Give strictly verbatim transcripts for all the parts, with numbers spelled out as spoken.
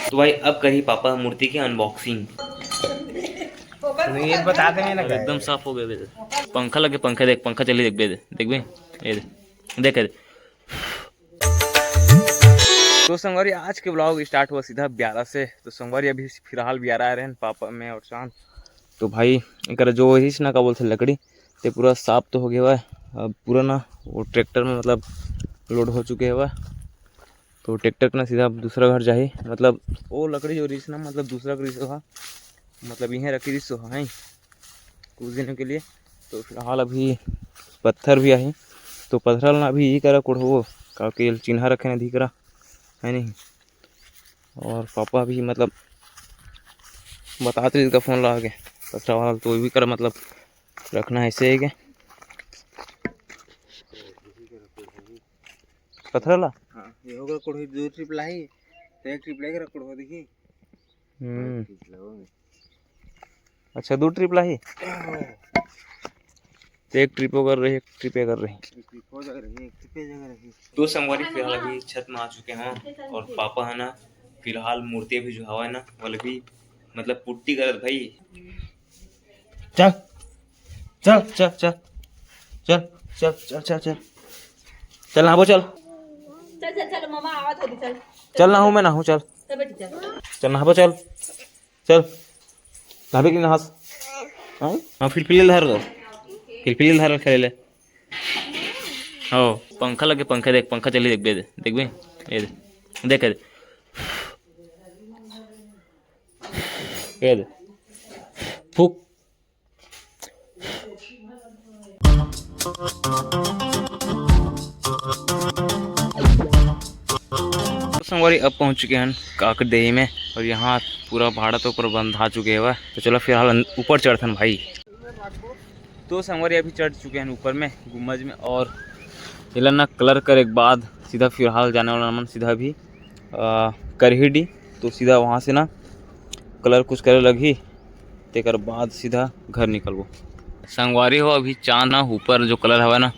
तो भाई, अब करी पापा मूर्ति के अनबॉक्सिंग। नहीं, ये बता देंगे ना। एकदम साफ हो गए बे। पंखा लगे, पंखा देख, पंखा चली देख बे, देख बे, ये दे, देख, ये दे। तो संगवारी, आज के ब्लॉग स्टार्ट हुआ सीधा ब्यारा से। तो संगवारी, अभी फिलहाल ब्यारा आ रहे हैं पापा, मैं और चांद। तो भाई, एक जो रहिस ना, का बोलते लकड़ी, ते पूरा साफ तो हो गया हुआ है। अब पूरा ना वो ट्रैक्टर में मतलब लोड हो चुके हुआ है। तो ट्रैक्टर के ना सीधा दूसरा घर जाही, मतलब वो लकड़ी जो रहिस ना, मतलब दूसरा के रहिस हा, मतलब इहें रखी रहिस हा कुछ दिन के लिए। तो फिलहाल अभी पत्थर भी आही, तो पत्थर ना अभी ई करा कोड़हो, काकि चिन्हा रखे ना धी करा, है नहीं। और पापा भी मतलब बतात रहिस का फोन लगा के, पत्थर वाला तो भी करा मतलब रखना ऐसे है के पत्थर वाला। हाँ, ये होगा कोड़ही दो ट्रिप लाही, तो एक ट्रिप लेकर कोड़हो देखी। हम्म। अच्छा, दो ट्रिप लाही। तो एक ट्रिप वो कर रही, एक ट्रिप ये कर रही। एक ट्रिप हो जा रही, एक ट्रिप ये जा रही। तो संगवारी, फिलहाल अभी छत में आ चुके हैं और पापा है ना, फिलहाल मूर्ति अभी जो हवा है ना, वाले भी मतलब पुट्टी करत भाई। चल, चल, चल, चल, चल, चल, चल, चल, चल, चल, नहाबो, चल। चल, चल, चल, मामा आवत होती, चल। चल, नहाऊं मैं, नहाऊं, चल। चल बेटी, चल। चल, नहाबो, चल। चल, नहाबे कि नहास? हाँ? हाँ, फिलफिली धर दो। फिलफिली धर खेले ले। हो, पंखा लगे, पंखा देख, पंखा चली देख बे, देख बे, ये दे, देख, ये दे। ये दे। फूक। तो संगवारी, अब पहुंच चुके हैं काकट देही में और यहाँ पूरा भाड़ा तो ऊपर बंधा चुके हवा। तो चलो फिलहाल अन-, ऊपर चढ़थन भाई। तो संगवारी, अभी चढ़ चुके हैं ऊपर में गुम्बज में और एला ना कलर करे के बाद सीधा फिलहाल जाने वाला मन सीधा अभी, आ, करही डी। तो सीधा वहाँ से ना कलर कुछ करे लगही, तेकर बाद सीधा घर निकलबो। संगवारी हो, अभी चांद ना ऊपर जो कलर हवा ना,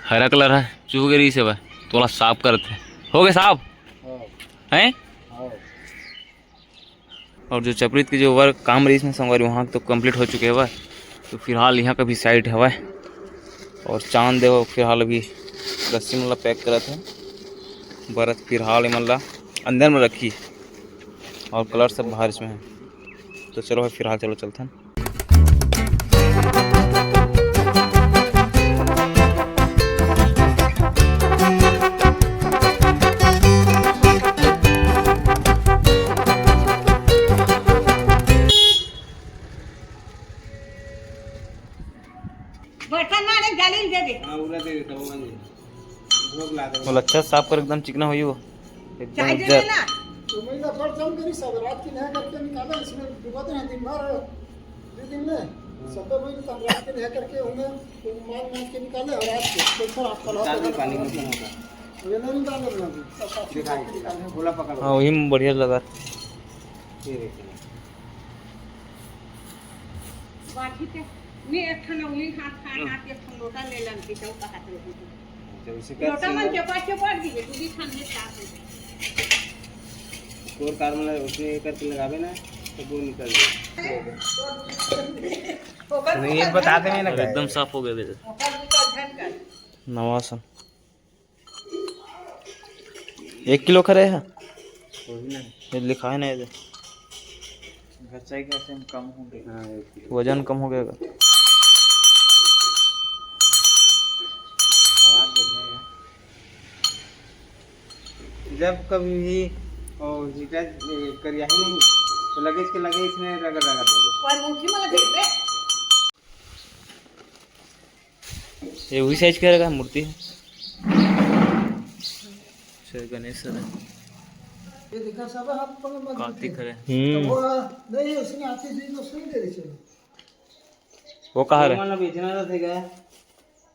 हरा कलर है, चूह के रही से तोला साफ करते। हो गए साफ? हाँ। हैं? हाँ। और जो चपरीत के जो वर्क काम रहिस ना संगवारी, वहाँ तो कंप्लीट हो चुके हवय। तो फिलहाल यहाँ का भी साइड हवय और चांद देव फिलहाल अभी रस्सी मन ला पैक करत हे। बरत फिलहाल एमन ला अंदर में रखी और कलर सब बाहर इसमें है। तो चलो भाई, फिलहाल चलो चलथन। बर्तन मारे गाली दे दे। हाँ, उला दे देता हूँ, मान ले। भोग ला दो। बोला, अच्छा, साफ कर, एकदम चिकना होई वो। एकदम चाय दे उज्जर। देना। तो मैं ना बर्तन करी सब रात की नहा करके निकाला, इसमें डुबाते हैं दिन भर, दो दिन में। सब तो वही तो हम रात के नहा करके उन्हें तो मार मार के निकाले और रात के तो फिर आप कल रात निकाल दे, को पानी मत लगाओ। ये नहीं डालना अभी, सब साफ सुथरा दिखाई, निकालना। गोला पकड़। हाँ, वही में बढ़िया लगा। ये देखिए। बाटी के, मैं एक ठन उंगली हाथ खा, हाथ एक ठन लोटा ले लन के चौका हाथ रही थी। जब उसे कर लोटा मन सिंगल चपट चपट दी, दूधी ठन में साफ हो जाए। स्कोर कार्ड में उसमें ये करके लगावे ना, तो वो निकल जाए। ओकर नहीं, ये मुंह बता देंगे ना। एकदम साफ हो गए बेटा। ओकर मुंह का झन कर। नवासन। एक किलो करे है? वही ना। ये लिखा है ना, ये दे। घचाई घचाई में कम हो गया। हाँ, एक किलो। वजन कम हो गया। आवाज बढ़िया है। जब कभी भी, ओ, जीटा, ए, करिया ही नहीं, तो लगे इसके लगे इसमें रगड़ रगड़ दे दो। और मुट्ठी में लगे बे। ये वही साइज का रहेगा मूर्ति। अच्छा, गणेश सर है। ये देखा सब है, हाथ पकड़ मत कार्तिक दीजिए। है। हम्म। तो वो, नहीं, उसने आती जी तो सुन दे रही चलो। वो कहाँ रहे? मतलब बेचना था, ठीक है।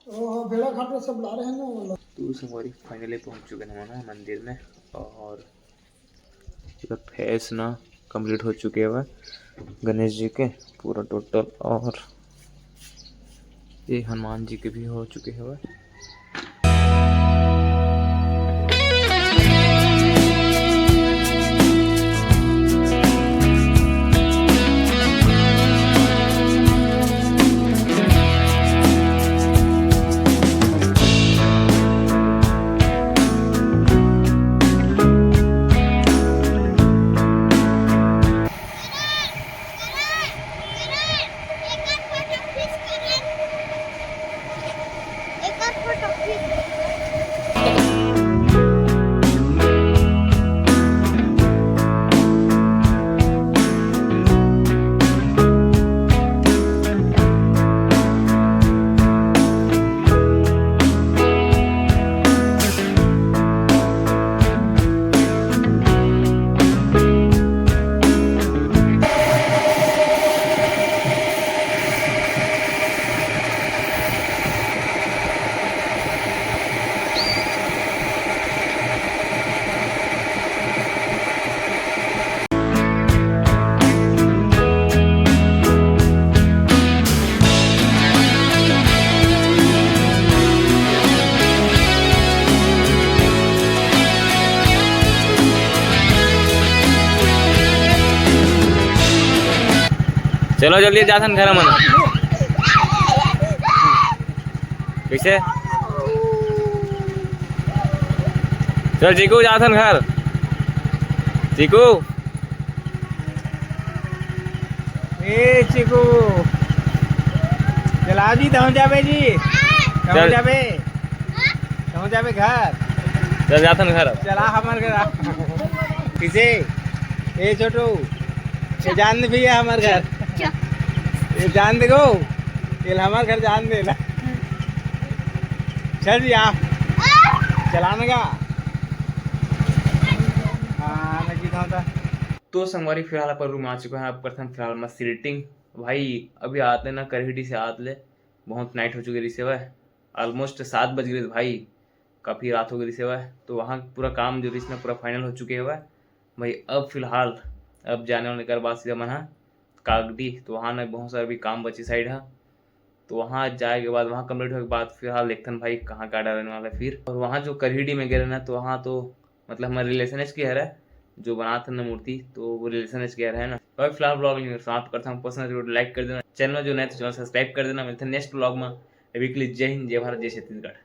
ओहो, भेड़ा घाट में सब ला रहे हैं ना, मतलब। तो संगवारी, finally पहुंच चुके हैं हम मंदिर में और पूरा फेस ना कंप्लीट हो चुके हवय गणेश जी के पूरा टोटल, और ये हनुमान जी के भी हो चुके हवय। चलो जल्दी जाथन घर मन। कैसे? चल चीकू, जाथन घर। चीकू। ए चीकू, चला जी, तहूँ जाबे जी, तहूँ चल। जाबे, तहूँ जाबे घर। चल जाथन घर अब। चला हमर घर आ। किसे? ए छोटू, ये जान दे भैया हमर घर। ये जान दे गो, ये हमर घर जान दे ना। चल जी आ, चलाने का। हाँ, मैं की था। तो संगवारी, फिलहाल अपन रूम आ चुका है। अब करथन फिलहाल मस्त एडिटिंग। भाई, अभी आते ना करहिड़ी से आत ले बहुत नाइट हो चुके रहिस हवय, ऑलमोस्ट सात बज गए भाई, काफ़ी रात हो गई रहिस हवय। तो वहाँ पूरा काम जो रहिस ना, पूरा फाइनल हो चुके हवय भाई। अब फिलहाल अब जाने वाले कर बाद सीधा मन हा कागडी, तो वहाँ ना बहुत सारा भी काम बची साइड हा। तो वहाँ जाए के बाद, वहाँ कंप्लीट होए के बाद फिलहाल देखथन भाई कहाँ का रहने वाला है फिर। और वहाँ जो करहिड़ी में गए ना, तो वहाँ तो मतलब हमारे रिलेशन के हर है जो बनात हन ना मूर्ति, तो वो रिलेशन के हर है ना। तो भाई फिलहाल ब्लॉग समाप्त करता हूँ। पसंद आए तो लाइक कर देना, चैनल जो नए तो चैनल सब्सक्राइब कर देना। मिलते हैं नेक्स्ट ब्लॉग में। अभी के लिए जय हिंद, जय भारत, जय छत्तीसगढ़।